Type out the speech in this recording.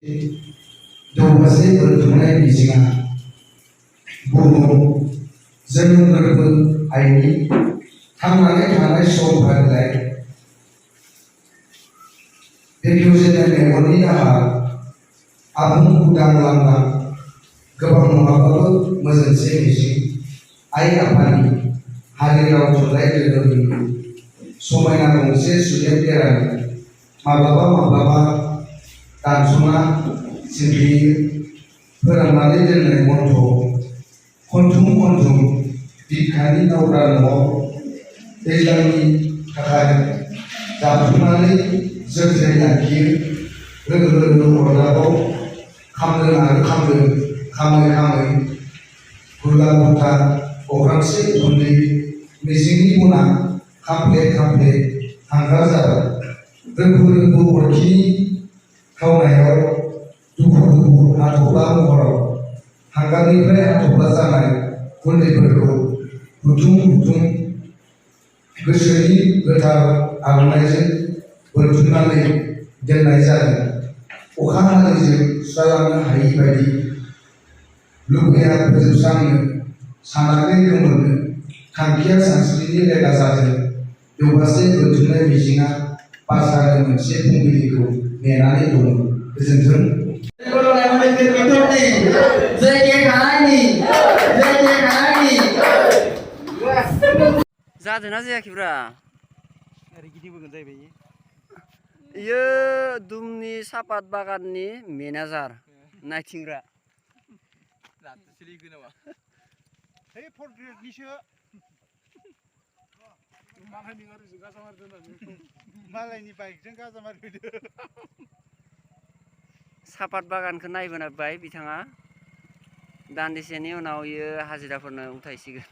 दौगासे बोथुमनाय मिजिंआ बुहुम जोनोम गोरबो आइनि थांनानै थानाय सम फारिलाइ बेखेवजेननाय मेगननि दाहार आबुं उदां लांदां गोबां नङाब्लाबो मोजोंसे मिजिं आइ आफानि हारि राव थुनलाइ धोरोमनि समायना गंसे सुदेम बेरानि माब्लाबा माब्लाबा दानस'ना सिमब्लियो फोराननानै दोननाय मन्थ' खनथुम खनथुम बिखानि नावद्रा न'आव दैज्लांनि थाखाय जाबथुमनानै जोथोनै लाखियो लोगो लोगो अरदाबाव खामदों आरो खामदों खामै खामै गुला गुथा अख्रांसे गुन्दै मिजिंनि गुना खामफ्ले खामफ्ले हांगार जाबाय रोबो रोबो अरखिनि खावनायाव दुखु दुखु हाथफ्ला महराव हांगारनिफ्राय हाथफ्ला जानाय गुन्दैफोरखौ बुथुम बुथुम गोसोनि गोथार आर'नाइजों बोनथुमनानै दोननाय जादों अखा हादैजों सुस्रालांनो हायि बायदि लुबैया फोजोबस्रांनो सानाखै गोमोरनो थांखिया सानस्रिनि लेगा जाथों दौगासे बोथुमनाय मिजिंआ बासानो मोनसे फुंबिलिखौ नेनानै दङ गोजोन्थों जादोंना जायाखैब्रा ओरै गिदिंबोगोन जाहैबाय इयो दुमनि सापात बागाननि मेनेजार नायथिंग्रा सोलिगोन नामा है पर्ट्रेटनिसो मालायनि बाइकजों गाजा मारिफैदो सापात बागानखौ नायबोनाय बिथाङा दान्दिसेनि उनाव इयो हाजिराफोरनो उथायसिगोन